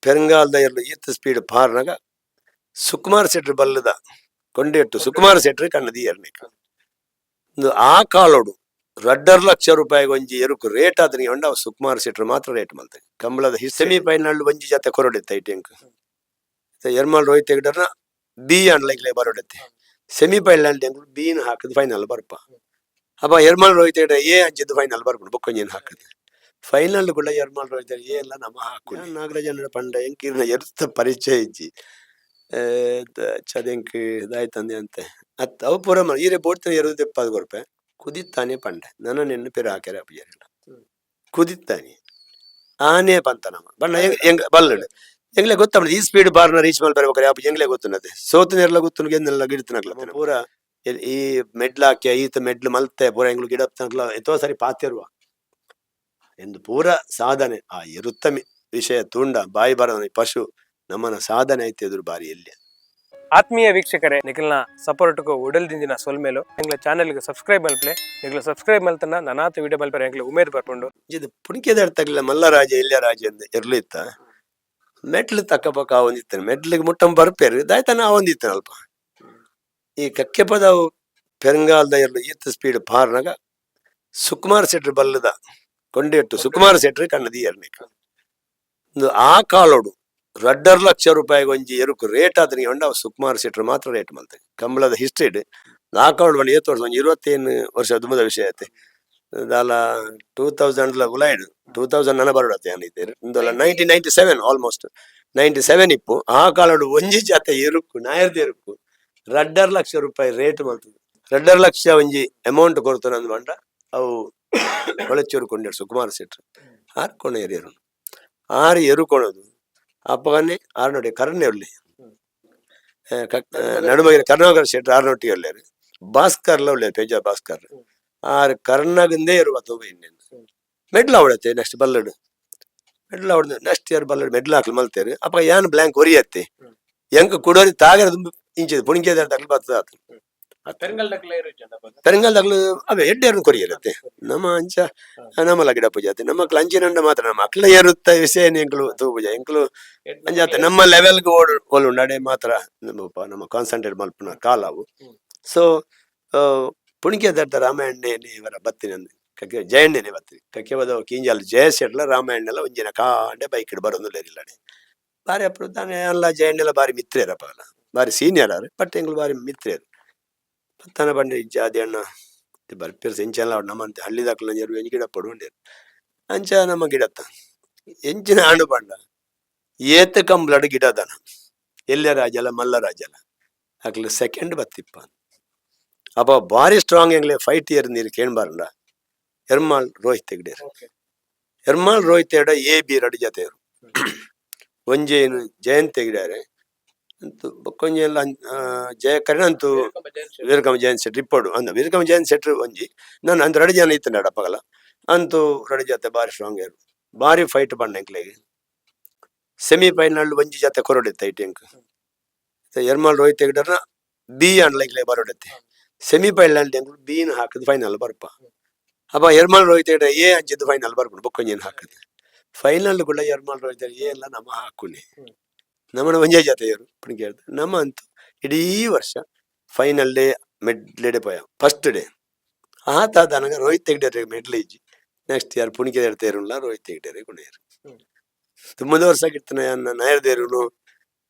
ಪೆರಂಗಾಲ್ದ ಎರ್ಲು ಈತ್ ಸ್ಪೀಡ್ ಪಾರ್ನಗ ಸುಕುಮಾರ್ ಶೆಟ್ರ್ ಬಲ್ಲದ ಕೊಂಡೆಟ್ಟು ಸುಕುಮಾರ್ ಶೆಟ್ರ್ ಕಣ್ಣದಿ ಎರ್ನಿಕ್. ಇಂದು ಆ ಕಾಲೋಡು 2.5 ಲಕ್ಷ ರೂಪಾಯಿಗೆ ಒಂಜಿ ಎರುಕು ರೇಟ್ ಆದ್ರೆ ಉಂಡ ಅವು ಸುಕುಮಾರ್ ಶೆಟ್ರ್ ಮಾತ್ರ ರೇಟ್ ಮಲ್ತೆ. ಕಂಬಳದ ಸೆಮಿ ಫೈನಲ್ ಒಂಜಿ ಜತೆ ಕೊರಡಿತ್ತ ಐಟೆಂಕ್ ಎರ್ಮಾಲ್ ರೋಹಿತ್ ಹೆಗ್ಡರ್ನ ಬಿ ಅನ್ಲೈಕ್ಲೆ ಬರೋಡತ್ತೆ. ಸೆಮಿ ಫೈನಲ್ ಎಂಕುಲು ಬೀನ್ ಹಾಕದ್ ಫೈನಲ್ ಬರ್ಪ. ಅಪ್ಪ ಎರ್ಮಾಲ್ ರೋಹಿತ್ ಹೆಗ್ಡೆ ಎ ಅಂಚಿದ್ದು ಫೈನಲ್ ಬರ್ಪುಂಡು. ಬೊಕ್ಕೊಂಜಿನ್ ಹಾಕದ್ ಫೈನಲ್ ಕೂಡ ಎರ್ಮಾಲ್ ರೋಹಿತ್ ಎ ಎಲ್ಲ ನಮ್ಮ ಹಾಕು. ನಾಗರಾಜನ ಪಂಡ ಎಂಕ್ ಇರ್ನ ಎರ್ತ ಪರಿಚಯ ಇಜ್ಜಿ. ಚದೆಂಕ್ ಇದಾಯ್ತಂದೆ ಅಂತೆ ಅತ್ ಅವು ಪೂರ ಈರೆ ಬೋಡ್ತಿನ ಎರು ದೆಪ್ಪಾದ್ ಕೊರ್ಪೆ ಕುದಿತ್ತಾನೆ ಪಂಡೆ. ನನ್ನ ನೆನ್ನು ಪೆರು ಹಾಕ್ಯಾರ ಅಪ್ಪಜಾರೆಲ್ಲ. ಕುದಿತ್ತಾನೆ ಆನೆ ಪಂತ ನಮ್ಮ ಬಣ್ಣ ಎಂಗ್ ಬಲ್ಲಡು ಎಂಗ್ಲೆ ಗೊತ್ತ ಈ ಸ್ಪೀಡ್ ಬಾರ್ನ ರೀಚ್ ಮಲ್ ಬರ್ಬೇಕಾರೆ ಅಪ್ಪ ಎಂಗ್ಲೆ ಗೊತ್ತುನದೆ. ಸೋತನೆರ್ಲ ಗೊತ್ತು, ಗೆನ್ನೆಲ್ಲ ಗಿಡ್ತನಕ್ಲ ಪೂರ. ಈ ಮೆಡ್ಲ್ ಹಾಕ್ಯ ಈತ ಮೆಡ್ಲ್ ಮಲ್ತೆ ಪೂರ ಎಂಗ್ಲು ಗಿಡಪ್ತನಕ್ಲ ಎತ್ತೋ ಸರಿ ಪಾತಿರುವ ಎಂದು ಪೂರ ಸಾಧನೆ. ಆ ಎರುತ್ತ ವಿಷಯ ತುಂಡ ಬಾಯಿ ಬರ ಪಶು ನಮ್ಮನ ಸಾಧನೆ ಐತೆ ಎದುರು ಬಾರಿ ಎಲ್ಲಿ. ಆತ್ಮೀಯ ವೀಕ್ಷಕರೇ, ನಿಖಲ್ನ ಸಪೋರ್ಟ್ಗೂ ಉಡಲ್ ದಿಂಜಿನ ಸೊಲ್ಮೇಲು. ಎಂಗ್ಲ ಚಾನೆಲ್ಗೆ ಸಬ್ಸ್ಕ್ರೈಬ್ ಮಲ್ಪ್ಲೆ. ನಿಗ್ಲ ಸಬ್ಸ್ಕ್ರೈಬ್ ಮಲ್ತನ ನನಾತ ವಿಡಿಯೋ ಮಲ್ಪರೆ ಎಂಗ್ಲ ಉಮೇದ್ ಬರ್ಪುಂಡು. ಇದು ಪುಣಿಕೆದಾರ್ ತಗಲ ಮಲ್ಲರಾಜ ಇಲ್ಯ ರಾಜ ಅಂದ್ ಎರ್ಲು ಇತ್ತ. ಮೆಟ್ಲು ತಕ್ಕ ಪಕ್ಕ ಒಂದಿತ್ತಾನೆ ಮೆಟ್ಲಿಗೆ ಮುಟ್ಟಂ ಬರ್ಪೇರು ದಾಯ್ತಾನ ಒಂದಿತ್ತಾನ ಅಲ್ಪ. ಈ ಕಕ್ಕೆ ಪದವು ಪೆರಂಗಾಲ್ದ ಎರ್ಲು ಈತ್ ಸ್ಪೀಡ್ ಪಾರ್ನಗ ಸುಕುಮಾರ್ ಶೆಟ್ರ್ ಬಲ್ಲದ ಕೊಂಡೆಟ್ಟು ಸುಕುಮಾರ್ ಶೆಟ್ರ್ ಕಣ್ಣದಿ ಎರ್ನಿಕ್. ಇಂದು ಆ ಕಾಲೋಡು 2.5 ಲಕ್ಷ ರೂಪಾಯಿಗೆ ಒಂಜಿ ಎರುಕು ರೇಟ್ ಆದ್ರೆ ಉಂಡ ಅವು ಸುಕುಮಾರ್ ಶೆಟ್ರ್ ಮಾತ್ರ ರೇಟ್ ಮಲ್ತೆ. ಕಂಬಳದ ಹಿಸ್ಟ್ರಿ ಆ ಕಾಲೋಡು ಬಂದು ಏತ್ ವರ್ಷ, ಒಂಜಿ 25 ವರ್ಷ ದುಂಬುದ ವಿಷಯ ಐತೆ. ದಾಲ 2000 ಲ ಉಲಾಯ್ಡ್ 2000 ನನ ಬರೋಡತ್ತೆ ಏನಿದೆ ಇಂದಲ್ಲ 1997, ಆಲ್ಮೋಸ್ಟ್ 97 ಇಪ್ಪು. ಆ ಕಾಲೋಡು ಒಂಜಿ ಜಾತೆ ಎರುಕು ನಾಯರ್ದ ಎರುಕು 2.5 ಲಕ್ಷ ರೂಪಾಯಿ ರೇಟ್ ಮಲ್ತದೆ. 2.5 ಲಕ್ಷ ಒಂಜಿ ಅಮೌಂಟ್ ಕೊಡ್ತಾನೆ ಅಂದ್ ಬಂಡ ಅವು ಕೊಳಚೂರು ಕೊಂಡೇರು ಸುಕುಮಾರ್ ಶೆಟ್ರು ಆರ್ ಕೊಣ ಎರಿಯರು ಆರು ಎರು ಕೊಣದು. ಅಪ್ಪಗನ್ನೇ ಆರು ನೋಡಿ ಕರ್ಣೆ ಉಳ್ಳಿ ನಡುಮಗಿನ ಕರ್ಣಾಕರ್ ಶೆಟ್ರು ಆರ್ನೊಟ್ಟಿಗೆ ಉಳ್ಳೇರು. ಭಾಸ್ಕರ್ಲ ಉಳ್ಳೇರು, ಪೇಜ ಭಾಸ್ಕರ್. ಆರು ಕರ್ಣಗಂದೇ ಇರುವ ತೂಬ ಇನ್ನೇನು ಮೆಡ್ಲ್ ಅವಡತ್ತೆ. ನೆಕ್ಸ್ಟ್ ಬಲ್ಲಡು ಮೆಡ್ಲ್ ಅವಡ್ದು ನೆಕ್ಸ್ಟ್ ಇಯರ್ ಬಲ್ಲಡು ಮೆಡ್ಲ್ ಹಾಕ್ಲು ಮಲ್ತೇರು. ಅಪ್ಪ ಯಾನ್ ಬ್ಲ್ಯಾಂಕ್ ಒರಿಯತ್ತೆ ಎಂಕ್ ಕುಡೋರಿ ತಾಗರ ಇಂಚಿದ ಪುಣಿಕೆ ತಗ್ಲು ಬರ್ತದ ಆತು. ಪೆರಂಗಲ್ದಾಗ್ಲು ಅವೇ ಎಡ್ಡೆರ್ನು ಕೊರಿಯರತ್ತೆ. ನಮ್ಮ ಅಂಚ ನಮ್ಮಲ ಗಿಡ ಪೂಜೆ ಆತೆ. ನಮ್ಮ ಅಂಚಿನಂಡ ಮಾತ್ರ ನಮ್ಮ ಅಕ್ಲ ಏರುತ್ತ ವಿಷಯ ಎಂಕ್ಲು ತೂ ಪೂಜೆ ಎಂಕ್ಲು ಅಂಜಾತೆ. ನಮ್ಮ ಲೆವೆಲ್ಗೆ ಓಡ್ ಓಲು ನಡೆ ಮಾತ್ರ ನಮ್ಮ ನಮ್ಮ ಕಾನ್ಸಂಟ್ರೇಟ್ ಮಲ್ಪುನ ಕಾಲ ಅವು. ಸೊ ಪುಣಿಕೆ ದರ್ದ ರಾಮಾಯಣ ಇವರ ಬತ್ತಿನ ಕಕ್ಕೆ ಜಯಣ್ಣನೆ ಬತ್ತಿ ಕಕ್ಕೆ ಬದ ಕಿಂಜಾಲ್ ಜಯ ಶೆಟ್ಲ ರಾಮಾಯಣೆಲ್ಲ ಒಂಜಿನ ಕಾಂಡೆ ಬೈಕ್ ಬರೋದು ಇಲ್ಲಡೆ ಬಾರಿ ಅಪ್ಪು ತಾನೆ ಅಲ್ಲ. ಜಯಣ್ಣೆಲ್ಲ ಬಾರಿ ಮಿತ್ರೇರಪ್ಪ ಅಲ್ಲ, ಬಾರಿ ಸೀನಿಯರ್ ಆರು, ಬಟ್ ಎಂಗ್ಲು ಬಾರಿ ಮಿತ್ರೇರು. ತನ ಬಂಡಿ ಜಾದಿ ಅಣ್ಣ ಬರ್ಪೇರು ಎಂಚೆಲ್ಲ ನಮ್ಮಂತೆ ಹಳ್ಳಿ ದಾಖಲ ಎಂಜಿ ಗಿಡ ಪಡು ಉಂಡೇರು. ಅಂಚ ನಮ್ಮ ಗಿಡತ್ತ ಎಂಚಿನ ಆಂಡು ಬಂಡ ಏತ ಕಂಬ್ಲಡ್ ಗಿಡದನ ಎಲ್ಲ ರಾಜಲ್ಲ ಮಲ್ಲ ರಾಜಲ್ಲ ಅಕ್ಲು ಸೆಕೆಂಡ್ ಬತ್ತಿಪ್ಪ. ಅಪ್ಪ ಬಾರಿ ಸ್ಟ್ರಾಂಗ್ ಎಂಗ್ಲೆ ಫೈಟ್ ಇಯರ್ ನೀರು ಕೇಳ್ಬಾರಂಡ ಎರ್ಮಾಳ್ ರೋಹಿತ್ ಹೆಗ್ಡೇರ್. ಎರ್ಮಾಳ್ ರೋಹಿತ್ ಹೆಗ್ಡೆ ಎ ಬಿ ರಡು ಜೊತೆಯರು. ಒಂಜೇನು ಜಯಂತ್ ಹೆಗ್ಡಾರೆ ಅಂತು ಬೊಕ್ಕೊಂಜಿ ಎಲ್ಲ ಜಯ ಕರ್ಣ ಅಂತೂ ವೀರಕಮ ಜಯಂತ್ ಶೆಟ್ಟಿ ಇಪ್ಪಡು ಅಂದ. ವೀರಕಮ ಜಯಂತ್ ಶೆಟ್ರು ಒಂಜಿ ನಾನು ಅಂತ ರಡು ಜನ ಇತ್ತು ಅಪ್ಪಗಲ ಅಂತೂ ರಡು ಜೊತೆ ಬಾರಿ ಸ್ಟ್ರಾಂಗ್ ಇರು. ಬಾರಿ ಫೈಟ್ ಬಣ್ಣ ಎಂಕ್ಲೆಗ್. ಸೆಮಿ ಫೈನಲ್ ಒಂಜಿ ಜೊತೆ ಕೊರಡಿತ್ತ ಐಟೆಂಕ್ ಎರ್ಮಾಳ್ ರೋಹಿತ್ ಹೆಗ್ಡರ್ನ ಬಿ ಅನ್ಲೈಕ್ಲೆ ಬರೋಡತ್ತೆ. ಸೆಮಿ ಫೈನಲ್ ಎಂಕುಲು ಬೀನ್ ಹಾಕದ್ ಫೈನಲ್ ಬರ್ಪ. ಅಪ್ಪ ಎರ್ಮಾಳ್ ರೋಹಿತ್ ಹೆಗ್ಡೆ ಎ ಅಂಚಿದ್ದು ಫೈನಲ್ ಬರ್ಪುಂಡು. ಬೊಕ್ಕೊಂಜಿನ್ ಹಾಕದ್ ಫೈನಲ್ ಕೂಡ ಎರ್ಮಾಳ್ ರೋಹಿತ್ ಹೆಗ್ಡೆ ಎ ಎಲ್ಲ ನಮ್ಮ ಹಾಕುನಿ. ನಮ್ಮನ ಒಂಜೇ ಜೊತೆ ಪುಣಿಕೆ ನಮ್ಮ ಅಂತೂ ಇಡೀ ವರ್ಷ ಫೈನಲ್ ಡೇ ಮೆಡ್ಲೆಡೆ ಪೋಯ ಫಸ್ಟ್ ಡೇ ಆತ ನನಗೆ ರೋಹಿತ್ ಹೆಗ್ಡೆ ಮೆಡ್ಲ್ ಇಜ್ಜಿ. ನೆಕ್ಸ್ಟ್ ಇಯರ್ ಪುಣಿಕೆ ತೇರುಲ್ಲ ರೋಹಿತ್ ಹೆಗ್ಡೆ ಕೊನೆಯರು. ತುಂಬದ ವರ್ಷ ಗಿಡ್ತನ ನಾಯರ್ ದೇರುನು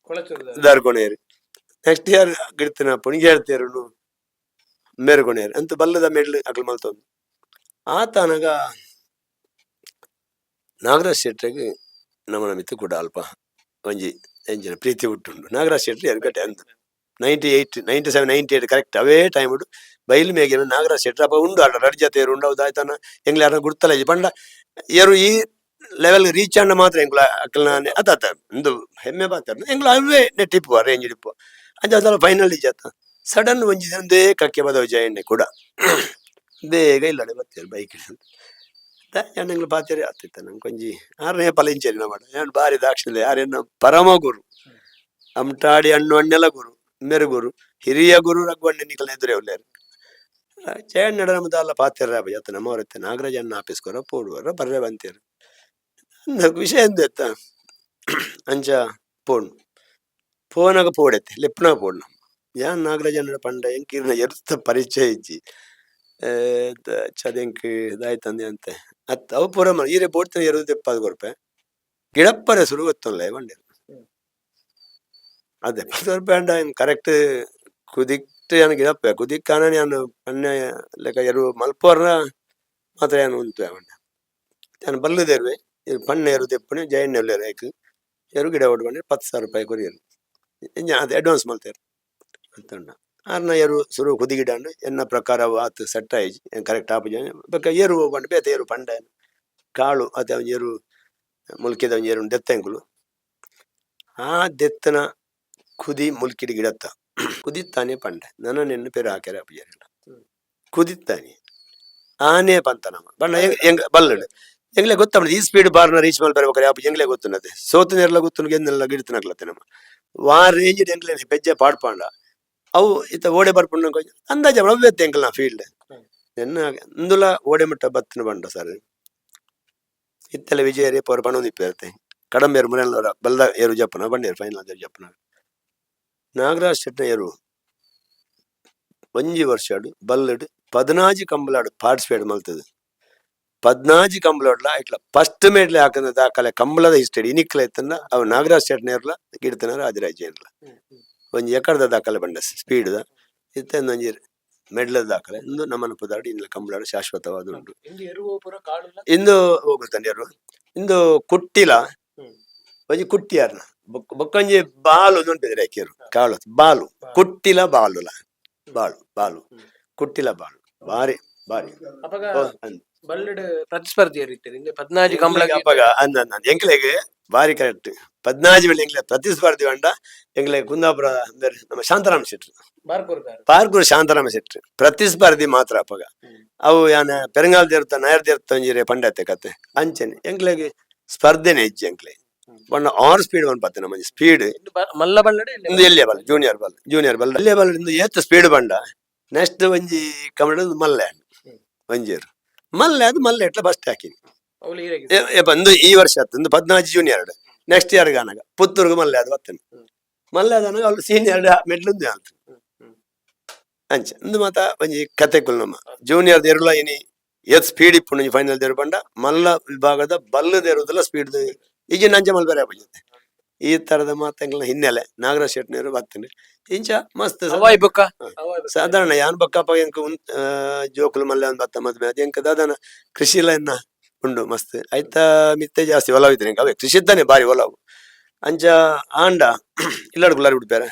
ದಾರ್ ಕೊನೆಯರು. ನೆಕ್ಸ್ಟ್ ಇಯರ್ ಗಿಡ್ತನ ಪುಣಿಗೆ ತೇರುನು ಮೇರು ಕೊನೆಯರು ಅಂತ ಬಲ್ಲದ ಮೆಡ್ಲ್ ಅಕ್ಲು ಮಲ್ತೊಂದು. ಆತ ಅನಗ ನಾಗರಾಜ್ ಶೆಟ್ರಿಗೆ ನಮ್ಮನ ಮಿತ್ತು ಕೂಡ ಅಲ್ಪ ಒಂಜಿ ಎಂಚಿನ ಪ್ರೀತಿ ಹುಟ್ಟುಂಡು. ನಾಗರಾಜ್ ಶೆಟ್ಟಿ ಎರ್ಗಟ್ಟೆ ಅಂತ 98, 97, 98 ಕರೆಕ್ಟ್ ಅವೇ ಟೈಮ್ ಉಂಡು. ಬೈಲು ಮೇಗಿನ ನಾಗರಾಜ್ ಶೆಟ್ಟಿ ಅಪ್ಪ ಉಂಡು ಅಡ ರಡ್ ಜೊತೆ ಉಂಡು. ಹೌದು ಆಯ್ತಾನ ಎಂಗ್ಲ ಯಾರ ಗುರ್ತಲ ಪಂಡ ಏರು ಈ ಲೆವೆಲ್ ರೀಚ್ ಆಂಡ ಮಾತ್ರ ಎಂಕ್ಲ ಅಕ್ಕಲ್ನ ಅತ್ತ ಅತ್ತ ಒಂದು ಹೆಮ್ಮೆ ಬಾತಾರ. ಎಂಕ್ಲ ಅವೇ ನೆಟ್ ಇಪ್ಪು ರೇಂಜ್ ಇಪ್ಪು ಅಂಚ ಅದಲ್ಲ. ಫೈನಲ್ ಜಾತ ಸಡನ್ ಒಂಜಿ ಒಂದೇ ಕಕ್ಕೆ ಬದವ ಜಯಣ್ಣೆ ಕೂಡ ಬೇಗ ಇಲ್ಲಡೆ ಬತ್ತೇರು ಬೈಕ್ ಎಂಗ್ಲ ಪಾತೇರಿ ಆತಿತ್ತ. ನಂಗೆ ಒಂಜಿ ಆರನೇ ಪಲಿಂಚೇರಿ ನಮ್ಮ ಯಾನ್ ಬಾರಿ ದಾಕ್ಷಿಣ್ಯ ಯಾರೇನ ಪರಮ ಗುರು ಅಮ್ಟಾಡಿ ಅಣ್ಣು ಅಣ್ಣೆಲ್ಲ ಗುರು ಮೇರು ಗುರು ಹಿರಿಯ ಗುರು ರಘುವಣ್ಣ ನಿಕಲ್ನ ಎದುರೇ ಉಲ್ಲೇರು. ಜಯಣ್ಣಡ ನಮ್ಮದಲ್ಲ ಪಾತೆರ ಜತ್ತ ನಮ್ಮವರತ್ತೆ ನಾಗರಾಜ್ ಅಣ್ಣ ಆಫೀಸ್ ಕೊರ ಪೋಡುವರ ಬರ್ರೆ ಬಂತೇರು. ಅಂದ ವಿಷಯ ಎಂದ ಎತ್ತ ಅಂಚ ಪೋಣ್ ಪೋನಾಗ ಪೋಡೆತ್ತೆ ಲೆಪ್ಪುನಾಗ ಪೋಡ್ನ ಯಾನ್ ನಾಗರಾಜನ ಪಂಡ ಎಂಕ್ ಇರ್ನ ಎರ್ತ ಪರಿಚಯ ಇಜ್ಜಿ ಚದೆಂಕ್ ದಾಯ್ತಂದೆ ಅಂತೆ ಅತ್ ಅವು ಪೂರ ಈರೆ ಬೋಡ್ತಿನ ಎರು ದೆಪ್ಪಾದ್ ಕೊರ್ಪೆ ಗಿಡಪ್ಪರೆ ಸುರು ಗೊತ್ತಲ್ಲ ಬಂಡೆ ಅದೇ 10 ರೂಪಾಯಿ ಅಂಡ ಕರೆಕ್ಟ್ ಕುದಿಕ್ಟ್ ಯಾನ್ ಗಿಡಪ್ಪೆ ಕುದಿಕ್ ಕಾರಣ ಯಾನ್ ಪನ್ನೆ ಲೆಕ್ಕ ಎರು ಮಲ್ಪೋರ್ನ ಮಾತ್ರ ಯಾನ್ ಉಂತುವೆ ಪಂಡ ಯಾನ್ ಬಲ್ಲುದೇರುವೆ ಇರ್ ಪಣ್ಣೆ ಎರು ದೆಪ್ಪುನೆ ಜಯಣ್ಣ ಉಲ್ಲೆರ್ ಐಕ್ ಎರು ಗಿಡ ಓಡು ಪಂಡೆ 10,000 ರೂಪಾಯಿ ಕೊರಿಯೆರ್ ಇಂಜ ಅದು ಅಡ್ವಾನ್ಸ್ ಮಲ್ತೇರ್ ಗೊತ್ತುಂಡ ಆರ್ನ ಎರು ಸುರು ಕುದಿಗಿಡಂಡು ಎನ್ನ ಪ್ರಕಾರ ಅವು ಆತ್ ಸೆಟ್ ಆಯಿಜಿ ಕರೆಕ್ಟ್ ಆಪುಜಿ ಬೊಕ್ಕ ಎರು ಪಂಡ ಬೇತೆ ಎರು ಪಂಡ ಕಾಳು ಅತೆ ಒಂಜಿ ಎರು ಮುಲ್ಕಿದ ಒಂಜಿ ಎರು ದೆತ್ತೆಂಕುಲು ಆ ದೆತ್ತನ ಕುದಿ ಮುಲ್ಕಿಡಿ ಗಿಡತ್ತ ಕುದಿತ್ತಾನೆ ಪಂಡೆ ನನ ನೆನ್ನು ಪೆರು ಹಾಕ್ಯಾರ ಅಪ್ಪುಜಾರೆಲ್ಲ ಕುದಿತ್ತಾನೆ ಆನೆ ಪಂತ ನಮ್ಮ ಬಣ್ಣ ಎಂಗ್ ಬಲ್ಲಡು ಎಂಗ್ಲೆ ಗೊತ್ತಮ್ಮ ಈ ಸ್ಪೀಡ್ ಬಾರ್ನ ರೀಚ್ ಮಲ್ಪರೆ ಬೊಕ್ಕ ಯಾಪ ಎಂಗ್ಲೆ ಗೊತ್ತುನ್ನತೆ ಸೋತು ನೆರ್ಲ ಗೊತ್ತುನು ಗೆಂದೆಲ್ಲ ಗಿಡ್ತನಕ್ಲತ್ತೆ ನಮ್ಮ ವಾ ರೇಂಜ್ ಎಂಗ್ಲೆ ಪೆಜ್ಜೆ ಪಾಡ್ಪಾಂಡ ಅವು ಇತ್ತ ಓಡೆ ಬರ್ಪುಂಡು ಅಂದಾಜ ಅವ್ವೆತ್ತೆ ಎಂಕಲ್ನ ಫೀಲ್ಡ್ ಎನ್ನ ಇಂದುಲ ಓಡೆ ಮುಟ್ಟ ಬತ್ತಿನ ಬಂಡ ಸರ್ ಇತ್ತೆಲ್ಲ ವಿಜಯ ರೇಪ್ ಅವರು ಪಣೊಂದು ಇಪ್ಪೇರ್ತೆ ಕಡಂಬೇರು ಮುರೆಲ್ಲವರ ಬಲ್ದ ಏರು ಜಪ್ಪನ ಬಂಡೇರು ಫೈನಲ್ ಏರು ಜಪ್ಪನ ನಾಗರಾಜ್ ಶೆಟ್ನ ಏರು ಒಂಜಿ ವರ್ಷಡು ಬಲ್ಲಡು 14 ಕಂಬಲಾಡು ಪಾರ್ಟಿಸಿಪೇಟ್ ಮಲ್ತದೆ 14 ಕಂಬಲಾಡ್ಲ ಇಟ್ಲ ಫಸ್ಟ್ ಮೇಡ್ಲೆ ಹಾಕಂದ ದಾಖಲೆ ಕಂಬಳದ ಹಿಸ್ಟರಿ ಇನಿಕ್ಲ ಇತ್ತನ್ನ ಅವು ನಾಗರಾಜ್ ಶೆಟ್ನ ಏರ್ಲ ಗಿಡ್ತನ ರಾಜರಾಜ ಏರ್ಲ ಒಂಜಿ ಎಕರ್ದ ದಾಖಲೆ ಬಂಡ ಸ್ಪೀಡ್ದ ಇತ್ತೆ ಒಂಜಿ ಮೆಡ್ಲದ ದಾಖಲೆ ಇಂದು ನಮ್ಮನ ಪುದಾಡಿ ಇಂದ್ಲ ಕಂಬಳಾಡು ಶಾಶ್ವತವಾದ ಉಂಟು. ಇಂದು ಎರು ಪೂರ ಕಾಳುಲ. ಇಂದು ಹೋಗುತ್ತಾನೆ ಎರು ಇಂದು ಕುಟ್ಟಿಲ ಒಂಜಿ ಕುಟ್ಟಿಯಾರ್ನ ಬೊಕ್ಕೊಂಜಿ ಬಾಲು ಉಂಟು ರೇಖೆಯರು ಕಾಳು ಬಾಲು ಕುಟ್ಟಿಲ ಬಾಲುಲ ಬಾಳು ಬಾಲು ಕುಟ್ಟಿಲ ಬಾಳು ಬಾರಿ ಬಾರಿ. ಅಪಗ ಓ, ಅಂದ್. ಬಲ್ಲಡ್ ಪ್ರತಿಸ್ಪರ್ಧಿಯರು ಇತ್ತೆರ್ ಇಂದೆ 14 ಕಂಬಳ. ಅಪ್ಪಗ ಅಂದ ಅಂದ ಎಂಕ್ಲೆಗ್ ಬಾರಿ ಕರೆಕ್ಟ್ 14 ವೇಳೆ ಎಂಕ್ಲೆ ಪ್ರತಿಸ್ಪರ್ಧಿ వంಡ ಎಂಕ್ಲೆ ಕುಂದಾಪುರ ಅಂದ್ರೆ ನಮ್ಮ ಶಾಂತರಾಮ ಶೆಟ್ರು. ಬಾರ್ಕೂರ್ದಾರ್. ಪಾರ್ಕೂರು ಶಾಂತರಾಮ ಶೆಟ್ರು ಪ್ರತಿಸ್ಪರ್ಧಿ ಮಾತ್ರ ಅಪ್ಪಗ. ಅವು ಯಾನ ಪೆರಂಗಾಲ್ ದೇರ್ತ ನಾಯರ್ ದೇರ್ತ ಒಂಜಿರೆ ಪಂಡತ್ತೆ ಕತೆ ಅಂಚನೆ ಎಂಕ್ಲೆಗ್ ಸ್ಪರ್ಧೆನೆ ಇಜ್ಜಿ ಎಂಕ್ಲೆ ಬಣ್ಣ ಆರ್ ಸ್ಪೀಡ್ one ಪತ್ತೆ ನಮ್ಮ ಸ್ಪೀಡ್. ಇಂದು ಮಲ್ಲ ಬಲ್ಲಡೆ ಇಲ್ಲ. ಇಂದು ಎಲ್ಲಿಯ ball junior ball junior ball ಎಲ್ಲಿಯ ball ಇಂದು ಏತ್ ಸ್ಪೀಡ್ ಬಂಡ ನೆಕ್ಸ್ಟ್ ಒಂಜಿ ಕಮಡ ಮಲ್ಲೆ ಒಂಜೇರು ಮಲ್ಲೆ ಅದು ಮಲ್ಲೆ ಎಟ್ಲ ಫಸ್ಟ್ ಹಾಕಿನಿ. ಅವ್ಲು ಈರೆಗೆ. ಬಂದು ಈ ವರ್ಷ ಆತು ಒಂದು 14 junior next year ಗಾನಗ ಪುತ್ತೂರ್ಗು ಮಲ್ಲೆ ಅದು ಬತ್ತನೆ ಮಲ್ಲೆ ಅದಾನಗ ಅವ್ಳು ಸೀನಿಯರ್ ಮೆಡ್ಲುಂದು ಅಂತ ಅಂಚ ಇಂದು ಮಾತ ಒಂಜಿ ಕತೆ ಕುಲ್ ನಮ್ಮ ಜೂನಿಯರ್ ದೇರುಲ ಇನಿ ಏತ್ ಸ್ಪೀಡ್ ಇಪ್ಪುಂಡು ಫೈನಲ್ ದೇರು ಬಂಡ ಮಲ್ಲ ವಿಭಾಗದ ಬಲ್ಲ ದೇರುದಲ್ಲ ಸ್ಪೀಡ್ ಈಗಿನ ಅಂಚೆ ಮಲ್ಬೇರೆ ಆಪುಜತೆ ಈ ತರದ ಮಾತಂಗ್ಲ ಹಿನ್ನೆಲೆ ನಾಗರಾಜ್ ಶೆಟ್ನವರು ಬತ್ತನೆ ಇಂಚ ಮಸ್ತ್ ಅವಾಯ್ ಬೊಕ್ಕ. ಸಾಧಾರಣ ಯಾನ್ ಬಕ್ಕಪ್ಪ ಎಂಕ್ ಜೋಕುಲು ಮಲ್ಲೆ ಒಂದ್ ಬತ್ತ ಮದ್ಮೆ ಅದು ಎಂಕ್ ದಾದಾನ ಕೃಷಿ ಎಲ್ಲ ಎನ್ನ ಉಂಡು ಮಸ್ತ್ ಐತ ಮಿತ್ತೆ ಜಾಸ್ತಿ ಒಲವು ಇತ್ತು ಎಂಕ್ ಅವೇ ಕೃಷಿ ಇದ್ದಾನೆ ಬಾರಿ ಒಲವು ಅಂಚ ಆಂಡ ಇಲ್ಲಡ್ ಗುಲಾರಿ ಬಿಡ್ತಾರೆ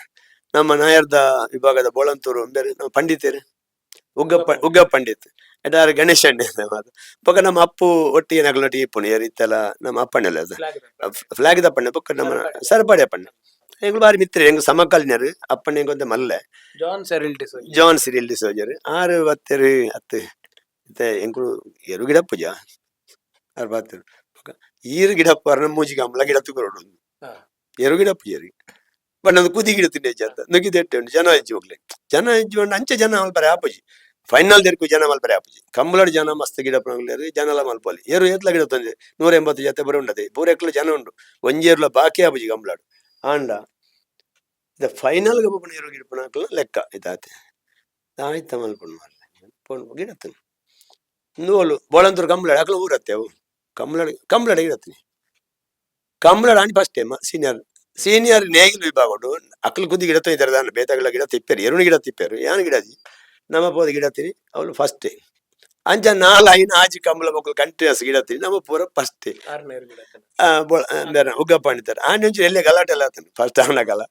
ನಮ್ಮ ನಾಯರ್ದ ವಿಭಾಗದ ಬೋಳಂತೂರು ಬೇರೆ ನಮ್ಮ ಪಂಡಿತರು ಉಗ್ಗಪ್ಪ ಉಗ್ಗ ಪಂಡಿತ್ ಎಟಾರು ಗಣೇಶ ಅಣ್ಣೆ ಬೊಕ್ಕ ನಮ್ಮ ಅಪ್ಪು ಒಟ್ಟಿಗೆ ನಗಲೊಟ್ಟಿಗೆ ಇಪ್ಪುನು ಏರಿತ್ತೆಲ್ಲ ನಮ್ಮ ಅಪ್ಪಣ್ಣೆಲ್ಲ ಅದು ಫ್ಲಾಗ್ ದಪ್ಪಣ್ಣೆ ಬೊಕ್ಕ ನಮ್ಮ ಸರಪಾಡಿ ಅಪ್ಪಣ್ಣ ಎಂಗ್ಳು ಬಾರಿ ಮಿತ್ರ ಎಂಗ್ ಸಮಕಾಲೀನರು ಅಪ್ಪಣ್ಣ ಎಂಗೊಂತೆ ಮಲ್ಲೆ. John Cyril D'Souza. John Cyril ಡಿಸೋಜರ್ ಆರು ಬತ್ತೆರು ಅತ್ತು ಇತ್ತೆ ಎಂಕುಲು ಎರು ಗಿಡ ಪೂಜ ಆರು ಬತ್ತೆರು ಬೊಕ್ಕ ಈರು ಗಿಡ ಪರ್ನ ಮೂಜಿ ಕಂಬಳ ಗಿಡ ತುಕೊರಡು ಎರು ಗಿಡ ಪೂಜರಿ ಬಟ್ ನಂದು ಕುದಿ ಗಿಡ ತಿಂಡೆ ಅಂತ ನುಗ್ಗಿ ದೆಟ್ಟೆ ಉಂಟು ಜನ ಹೆಜ್ಜೆ ಹೋಗ್ಲಿ ಜನ ಹೆಜ್ಜೆ ಉಂಟು ಅಂಚೆ ಜನ ಮಲ್ಪರೆ ಆಪುಜಿ ಫೈನಲ್ ದೇರ್ಕು ಜನ ಮಲ್ಪರೆ ಆಪುಜಿ ಕಂಬಳಡ್ ಜನ ಮಸ್ತ್ ಗಿಡ ಪನಗ್ಲೇರು ಜನಲ ಮಲ್ಪೊಲಿ ಏರು ಏತ್ಲ ಗಿಡ ತಂದೆ 180 ಜತೆ ಬರ ಉಂಡದೆ ಪೂರೆಕ್ಲು ಜನ ಉಂಡು ಒಂಜೇರ್ಲ ಬಾಕಿ ಆಪುಜಿ ಕಂಬಳಡ್ ಆಂಡ ಇದ ಫೈನಲ್ ಪೋಪುನ ಏರು ಗಿಡ ಪನಕ್ಲ ಲೆಕ್ಕ ಇದಾತೆ ಆಯ್ತ ಮಲ್ಪುಂಡು ಮಾರ್ರೆ ಪೋಣ್ ಗಿಡ ತನು ನೂಲು ಬೋಳಂತೂರು ಕಂಬಳಡ್ ಅಕ್ಲ ಊರತ್ತೆ ಅವು ಕಂಬಳಡ್ ಕಂಬಳಡ್ ಗಿಡತ್ತೀನಿ ಕಂಬಳಡ್ ಆಣಿ first time senior senior ನೇಗಿಲು ವಿಭಾಗ ಉಂಟು ಅಕ್ಲು ಕುದಿ ಗಿಡ ಇದ್ದಾರೆ ದಾನ ಬೇತಗಳ ಗಿಡ ತಿಪ್ಪೇರು ಎರುಣು ಗಿಡ ತಿಪ್ಪೇರು ಯಾನ್ ಗಿಡ ನಮ್ಮ ಪೋದ ಗಿಡ ತಿನಿ ಅವಳು ಫಸ್ಟ್ ಅಂಚ ನಾಲ್ ಐನ್ ಆಜಿ ಕಂಬಳ ಮಕ್ಕಳು ಕಂಟಿನ್ಯೂಸ್ ಗಿಡ ತಿನಿ ನಮ್ಮ ಪೂರ ಫಸ್ಟ್. ಆರ್ನೇರು ಗಿಡ. ಉಗ್ಗಪ್ಪ ಅಂತಾರೆ ಆಂಡಿ ಒಂಚೂರು ಎಲ್ಲೇ ಗಲಾಟೆ ಎಲ್ಲ ಆತನು ಫಸ್ಟ್ ಆನಗಲ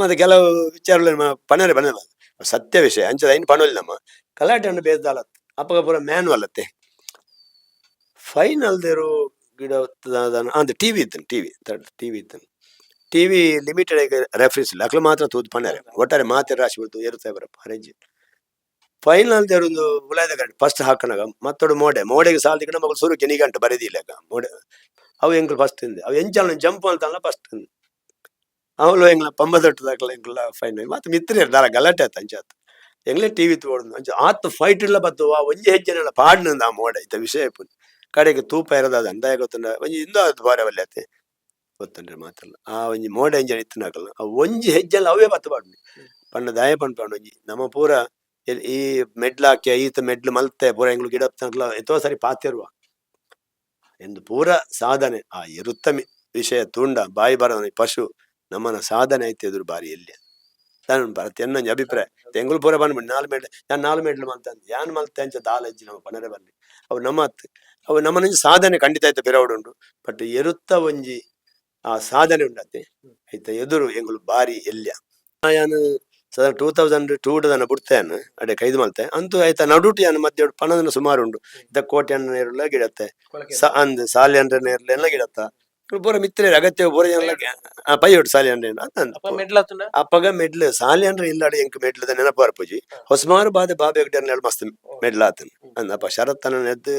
ಮತ್ತೆ ಕೆಲವು ವಿಚಾರಗಳು ನಮ್ಮ ಪಣರೆ ಬನ ಸತ್ಯ ವಿಷಯ ಅಂಚದ ಐನ್ ಪಣೋಲ್ ನಮ್ಮ ಗಲಾಟೆ ಉಂಡು ಬೇಸ್ದಾಲ ಅಪ್ಪಗ ಪೂರ ಮ್ಯಾನುವಲ್ ಅತ್ತೆ ಫೈನಲ್ ದೇರು ಗಿಡ ಅಂದ್ ಟಿವಿ ಇತ್ತನು ಟಿವಿ ಟಿವಿ ಇತ್ತನು TV limited reference ಇಲ್ಲ ಅಕ್ಲು ಮಾತ್ರ ತೂತು ಪಣ್ಣಾರೆ ಒಟ್ಟಾರೆ ಮಾತೆ ರಾಶಿ ಬಿಡ್ತು ಏರು ಸಾಹೇಬರ ಅರೇಂಜ್ ಫೈನಲ್ ದೇರು ಒಂದು ಉಲಾಯದ ಗಂಟೆ ಫಸ್ಟ್ ಹಾಕನಾಗ ಮತ್ತೊಡು ಮೋಡೆ ಮೋಡೆಗೆ ಸಾಲ್ದಿ ಕಡೆ ಮಗಳು ಸುರುಕ್ಕೆ ನಿಗಂಟು ಬರೆದಿಲ್ಲ ಮೋಡೆ ಅವು ಎಂಕುಲು ಫಸ್ಟ್ ಇಂದೆ ಅವು ಎಂಚಾಲ ಜಂಪ್ ಅಂತಲ್ಲ ಫಸ್ಟ್ ಅವಳು ಎಂಗ್ಲ ಪಂಬ ದೊಟ್ಟದಾಕಲ ಎಂಕುಲ ಫೈನಲ್ ಮತ್ತೆ ಮಿತ್ರ ದಾರ ಗಲಾಟೆ ಆಯ್ತು ಅಂಚಾತ್ ಎಂಗ್ಲೇ ಟಿವಿ ತೋಡುದು ಅಂಚ ಆತ್ ಫೈಟ್ ಇಲ್ಲ ಬತ್ತು ಆ ಒಂಜಿ ಹೆಜ್ಜೆನೆಲ್ಲ ಪಾಡ್ನಂದ ಆ ಮೋಡೆ ಇತ್ತ ವಿಷಯ ಇಪ್ಪುಂಡು ಕಡೆಗೆ ತೂಪ ಇರೋದು ಅದು ಅಂದಾಯ ಗೊತ್ತುಂಡ ಒಂಜಿ ಇಂದು ಅದು ಬಾರೆ ವಲ್ಲೆ ಆತೆ. ಗೊತ್ತುಂಡ್ರೆ ಮಾತಲ್ಲ ಆ ಒಂಜಿ ಮೋಡ ಇಂಜನ್ ಇತ್ತಿನಕಲ್ನ ಅವು ಒಂಜಿ ಹೆಜ್ಜೆಲ್ಲ ಅವೇ ಬತ್ತು ಪಾಡ್ನಿ. ಪಂಡ ದಾಯ ಪನ್ಪಂಡ ಒಂಜಿ ನಮ್ಮ ಪೂರ ಈ ಮೆಡ್ಲ್ ಹಾಕಿ ಈತ ಮೆಡ್ಲ್ ಮಲ್ತೆ ಪೂರ ಎಂಗ್ಲು ಗಿಡಪ್ತನಕ್ಲ ಎತ್ತೋ ಸರಿ ಪಾತೆರುವ ಎಂದು ಪೂರ ಸಾಧನೆ ಆ ಎರುತ್ತ ವಿಷಯ ತುಂಡ ಬಾಯಿ ಬರ ಪಶು ನಮ್ಮನ ಸಾಧನೆ ಐತೆ ಎದುರು ಬಾರಿ ಎಲ್ಲಿ ತಾನು ಭರತ್ ಎನ್ನೊಂಜಿ ಅಭಿಪ್ರಾಯ. ತೆಂಗುಲು ಪೂರ ಬಂದ್ಬಿಟ್ಟು ನಾಲ್ ಮೆಡ್ಲ್ ಯಾನ್ ನಾಲ್ ಮೆಡ್ಲ್ ಮಲ್ತ ಯಾನ್ ಮಲ್ತೆ ಅಂಚ ದಾಲ ಇಜ್ಜಿ ನಮ್ಮ ಪನರೆ ಬರ್ಲಿ. ಅವು ನಮ್ಮ ಅವು ನಮ್ಮನೊಂಜಿ ಸಾಧನೆ ಖಂಡಿತ ಆಯ್ತು ಪಿರವಡು ಉಂಟು. ಬಟ್ ಎರುತ್ತ ಒಂಜಿ ಆ ಸಾಧನೆ ಉಂಡತ್ತೆ ಐತ ಎದುರು ಎಂಗುಲು ಬಾರಿ ಎಲ್ಯ. ಯಾನ್ ಸದಾ 2002 ದನ ಬುಡ್ತೇನೆ ಅಡೆ ಕೈದು ಮಲ್ತೆ ಅಂತೂ ಆಯ್ತಾ ನಡುಟು ಯಾನ್ ಮಧ್ಯೆ ಪಣದನ ಸುಮಾರು ಉಂಡು ಇದ ಕೋಟೆ ಅಣ್ಣ ನೇರುಲ್ಲ ಗಿಡತ್ತೆ ಅಂದ್ ಸಾಲಿ ಅಂದ್ರೆ ನೇರ್ಲ ಎಲ್ಲ ಗಿಡತ್ತ ಪೂರ ಮಿತ್ರ ಅಗತ್ಯ ಪೂರ ಎಲ್ಲ ಪೈಯೊಟ್ಟು ಸಾಲಿ ಅಂದ್ರೆ ಅಪ್ಪ ಮೆಡ್ಲಾತುನ. ಅಪ್ಪಗ ಮೆಡ್ಲ್ ಸಾಲಿ ಅಂದ್ರೆ ಇಲ್ಲಾಡ ಎಂಕ್ ಮೆಡ್ಲದ ನೆನಪು ಬರ್ಪುಜಿ. ಹೊಸಮಾರು ಬಾದೆ ಬಾಬೆ ಗಿಡ ಮಸ್ತ್ ಮೆಡ್ಲ್ ಆತನ ಅಂದ್ ಅಪ್ಪ ಶರತ್ತನ ಎದ್ದು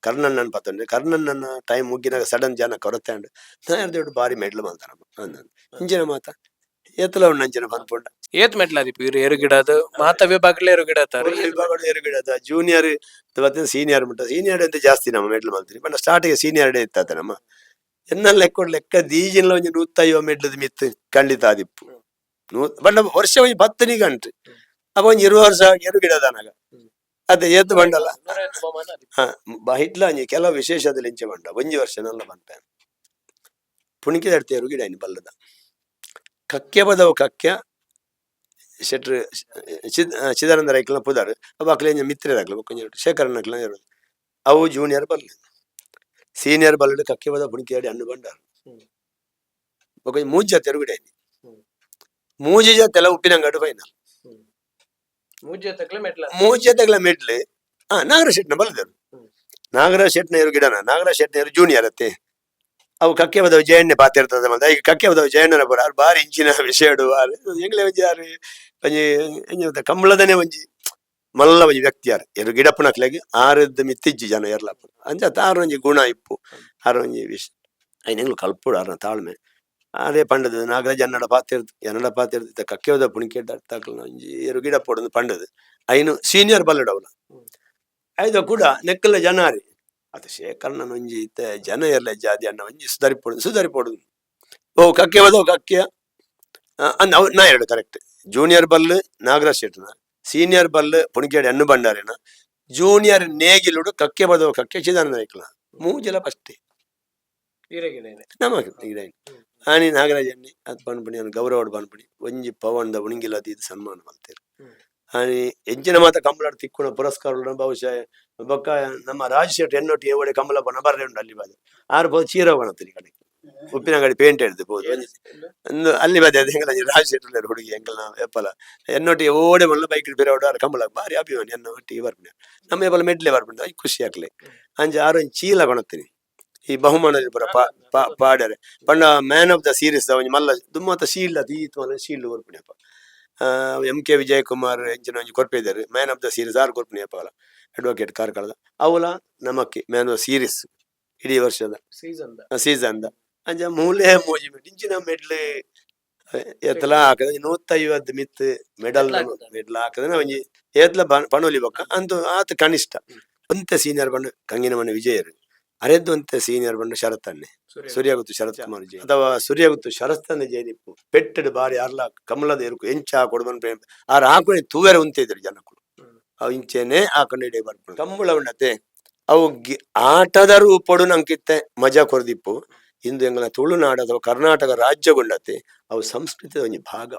ಕರ್ಣಣ್ಣನ್ ಪತ್ತಂಡೆ ಕರ್ಣಣ್ಣನ ಟೈಮ್ ಮುಗ್ಗಿನಾಗ ಸಡನ್ ಜನ ಕೊರತೆ ಅಂಡ್ ನಾಯರ್ ಬಾರಿ ಮೆಡ್ಲ್ ಮಲ್ತಾನಪ್ಪ ಅಂದ ಇಂಚಿನ ಮಾತ ಏತಲ ಉಂಡು ಅಂಚಿನ ಪನ್ಪುಂಡ. ಏತ್ ಮೆಟ್ಲಾದಿಪ್ಪು ಇರು ಏರು ಗಿಡದ ಮಾತ ವಿಭಾಗಲ ಏರು ಗಿಡ. ವಿಭಾಗಡು ಏರು ಗಿಡದ ಜೂನಿಯರ್ ಮತ್ತೆ ಸೀನಿಯರ್ ಮುಟ್ಟ ಸೀನಿಯರ್ ಅಂತ ಜಾಸ್ತಿ ನಮ್ಮ medal ಮಲ್ತೀನಿ. But starting senior day ಇತ್ತ ನಮ್ಮ ಎನ್ನ ಲೆಕ್ಕ ಲೆಕ್ಕ ದೀಜಿನ ಒಂಜಿ 150 ಮೆಡ್ಲದ ಮಿತ್ತು ಖಂಡಿತ ಆದಿಪ್ಪು. ಬಟ್ ವರ್ಷ ಒಂಜಿ 10 ಗಂಟೆ ಅಪ್ಪ ಒಂಜಿ 20 ವರ್ಷ ಏರು ಗಿಡದನಾಗ ಅದೇ ಏತ್ ಬಂಡಲ್ಲ. ಹಾ ಹಿಟ್ಲ ಒಂಜಿ ಕೆಲವು ವಿಶೇಷದಲ್ಲಿ ಇಂಚೆ ಬಂಡ ಒಂಜಿ ವರ್ಷ ನಲ್ಲ ಬಂತ ಪುಣಿಕೆ ತಡ್ತೇರು ಗಿಡ ಇನ್ನು ಬಲ್ಲದ ಕಕ್ಕೆ ಬದವು ಕಕ್ಕೆ ಶೆಟ್ರು ಚಿದಾನಂದ ರೈಕ್ಲನ ಪುದಾರ್ ಅವು ಅಕ್ಲೆ ಇಂಜ ಮಿತ್ರರಾಗ್ಲ ಬೊಕ್ಕ ಒಂಜಿ ಶೇಖರನಕ್ಲ ಇರೋದು ಅವು ಜೂನಿಯರ್ ಬಲ್ಲೆ ಸೀನಿಯರ್ ಬಲ್ಲಡು ಕಕ್ಕೆ ಬದ ಪುಣಿಕೆ ಅಡಿ ಅಣ್ಣು ಬಂಡಾರು. ಬೊಕ್ಕ ಒಂಜಿ ಮೂಜಿ ಜಾತಿ ಗಿಡ ಇನಿ. ಮೂಜಿ ಜಾತಿ ಎಲ್ಲ ಉಪ್ಪಿನಂಗಡು ಫೈನಲ್. ಮೂಜಿ ಜಾತಿಗಳ ಮೆಡ್ಲು ಹಾ ನಾಗರಾಜ್ ಶೆಟ್ನ ಬಲ್ಲದರು. ನಾಗರಾಜ್ ಶೆಟ್ನ ಇರು ಗಿಡನ ನಾಗರಾಜ್ ಶೆಟ್ನ ಇರು ಜೂನಿಯರ್ ಅತ್ತೆ ಅವು ಕಕ್ಕೆ ಬದವು ಜಯಣ್ಣೆ ಪಾತಿರ್ತದೆ ಮಲ್ದ ಈಗ ಕಕ್ಕೆ ಬದವು ಜಯಣ್ಣನ ಪುರ ಆರು ಬಾರಿ ಇಂಚಿನ ವಿಷಯಡು ಆರು ಎಂಗ್ಲೆ ಒಂಜಿ ಆರು ಒಂಜಿ ಎಂಜ ಗೊತ್ತಾ, ಕಂಬಳದನೆ ಒಂಜಿ ಮಲ್ಲ ಒಂಜಿ ವ್ಯಕ್ತಿ ಯಾರು ಎರು ಗಿಡಪ್ಪನಕ್ಲೆಗ್ ಆರದ್ದು ಮಿತ್ತಿಜ್ಜಿ ಜನ ಎರ್ಲಪ್ಪ ಅಂಚ ಆರು ಒಂಜಿ ಗುಣ ಇಪ್ಪು ಆರು ಒಂಜಿ ವಿಷ ಐನ್ ಎಂಗ್ಲು ಕಲ್ಪುಡು ಆರ್ನ ತಾಳ್ಮೆ ಅದೇ ಪಂಡದು ನಾಗರಾಜ್ ಅನ್ನಡ ಪಾತಿರ್ದು ಎನ್ನಡ ಪಾತಿರ್ದು ಇತ್ತ ಕಕ್ಕೆ ಪುಣಿಕೆ ತಕ್ಲನ ಒಂಜಿ ಎರು ಗಿಡಪ್ಪೊಡು ಪಂಡದು ಐನು ಸೀನಿಯರ್ ಬಲ್ಲಡು ಅವನ ಐದ ಕೂಡ ನೆಕ್ಕಲ್ಲ ಜನಾರಿ ಅದು ಶೇಖರಣನ ಒಂಜಿ ಇತ್ತ ಜನ ಎಲ್ಲ ಜಾತಿ ಅಣ್ಣ ಒಂಜಿ ಸುಧಾರಿಪೊಡು ಸುಧಾರಿಪೊಡು ಓ ಕಕ್ಕೆ ಬದವು ಕಕ್ಕೆ ಅಂದ್ ಅವು ನಾ ಎರಡು ಕರೆಕ್ಟ್ ಜೂನಿಯರ್ ಬಲ್ಲು ನಾಗರಾಜ್ ಶೆಟ್ಟನ ಸೀನಿಯರ್ ಬಲ್ಲು ಪುಣಿಕೇಡಿ ಅಣ್ಣು ಭಂಡಾರಿನ ಜೂನಿಯರ್ ನೇಗಿಲುಡು ಕಕ್ಕೆ ಬದವು ಕಕ್ಕೆ ಚಿದಾನಂದ ಐಕ್ಲ ಮೂಜಲ ಫಸ್ಟೇ ನಮಕ್ ಆನಿ ನಾಗರಾಜ್ ಅಣ್ಣಿ ಅದು ಪನ್ಪುಣಿ ಅವ್ನು ಗೌರವಡ್ ಪನ್ಪುಣಿ ಒಂಜಿ ಪವನ್ದ ಉಣಿಗಿಲ ಇದು ಸನ್ಮಾನ ಮಲ್ತೇರು. ಆನಿ ಎಂಚಿನ ಮಾತ ಕಂಬಳಡ್ ತಿಕ್ಕುನ ಪುರಸ್ಕಾರ ಬಹುಶಃ ಬೊಕ್ಕ ನಮ್ಮ ರಾಜ್ ಶೆಟ್ ಎನ್ನೊಟ್ಟಿ ಏವಡೆ ಕಂಬಳ ಬಣ್ಣ ಬರ್ರೆ ಉಂಡು ಅಲ್ಲಿ ಬಾದೆ ಆರು ಪೋ ಚೀರ ಬಣತ್ತೀನಿ ಕಡೆ ಉಪ್ಪಿನಂಗಡಿ ಪೇಂಟ್ ಹಿಡ್ದು ಪೋದು ಒಂಜಿ ಒಂದು ಅಲ್ಲಿ ಬಾದೆ ಅದು ಎಂಕಲ ರಾಜ್ ಶೆಟ್ ಉಲ್ಲೆರ್ ಹುಡುಗಿ ಎಂಕಲ್ನ ಎಪ್ಪಲ ಎನ್ನೊಟ್ಟಿ ಓಡೆ ಮಲ್ಲ ಬೈಕ್ ಬೇರೆ ಆರು ಕಂಬಳ ಬಾರಿ ಅಭಿಮಾನಿ ಎನ್ನ ಒಟ್ಟಿಗೆ ಬರ್ಪುಣೆ ನಮ್ಮ ಎಪ್ಪಲ ಮೆಡ್ಲೆ ಬರ್ಪುಂಡು ಐಕ್ ಖುಷಿ ಆಗ್ಲೆ ಅಂಚ ಆರು ಒಂಜಿ ಚೀಲ ಕೊಣತ್ತೀನಿ ಈ ಬಹುಮಾನ ಪೂರ ಪಾಡ್ಯಾರೆ ಪಂಡ man of the series ಒಂಜಿ ಮಲ್ಲ ದುಮ್ಮತ ಶೀಲ್ಡ್ ಅದು ಈತ್ ಮಲ್ಲ ಶೀಲ್ಡ್ ಕೊರ್ಪುಣೆಪ್ಪ ಎಂ ಕೆ ವಿಜಯ್ ಕುಮಾರ್ ಎಂಚಿನ ಒಂಜಿ ಕೊರ್ಪಿದ್ದಾರೆ man of the series ಆರು ಕೊರ್ಪುಣೆಪ್ಪ ಅಲ್ಲ advocate ಕಾರ್ಕಳದ Avala ನಮಕ್ಕೆ man of the series ಇಡೀ ವರ್ಷದ ಸೀಸನ್ ಸೀಸನ್ ಅಂಚ ಮೂಲೆ ಮೂಜಿ ಮೆಡ್ ಇಂಚಿನ ಮೆಡ್ಲ್ ಏತ್ಲ ಹಾಕದ 150 ಮಿತ್ ಮೆಡಲ್ ಮೆಡ್ಲ್ ಹಾಕದ ಒಂಜಿ ಏತ್ಲ ಪಣೋಲಿ ಬೊಕ್ಕ ಅಂತೂ ಆತ ಕನಿಷ್ಠ ಒಂತೆ ಸೀನಿಯರ್ ಬಂಡು ಕಂಗಿನ ಮನೆ ವಿಜಯರು ಅರೆದ್ದು ಒಂತೆ ಸೀನಿಯರ್ ಬಂಡು ಶರತ್ತನ್ನೆ ಸೂರ್ಯಗುತ್ತು ಶರತ್ ಕುಮಾರ್ ಜೈ ಅಥವಾ ಸೂರ್ಯಗುತ್ತು ಶರತ್ತನ್ನೆ ಜೈನಿಪ್ಪು ಪೆಟ್ಟೆಡ್ ಬಾರಿ ಅರ್ಲ ಕಮಲದ ಎರುಕು ಎಂಚ ಕೊಡುಬನ್ ಪ್ರೇಮ ಆರ್ ಹಾಕೊಂಡು ತೂವೆರೆ ಉಂತಿದ್ರು ಜನಕ್ಕಳು. ಅವು ಇಂಚೆನೆ ಹಾಕೊಂಡು ಇಡೇ ಬರ್ಪುಂಡು ಕಂಬಳ ಉಂಡತೆ ಅವು ಆಟದ ರೂಪಡು ನಂಕಿತ್ತೆ ಮಜಾ ಕೊರ್ದಿಪ್ಪು ಇಂದು ಎಂಗಲ ತುಳುನಾಡು ಅಥವಾ ಕರ್ನಾಟಕ ರಾಜ್ಯಗೊಂಡತೆ ಅವು ಸಂಸ್ಕೃತಿದ ಒಂಜಿ ಭಾಗ.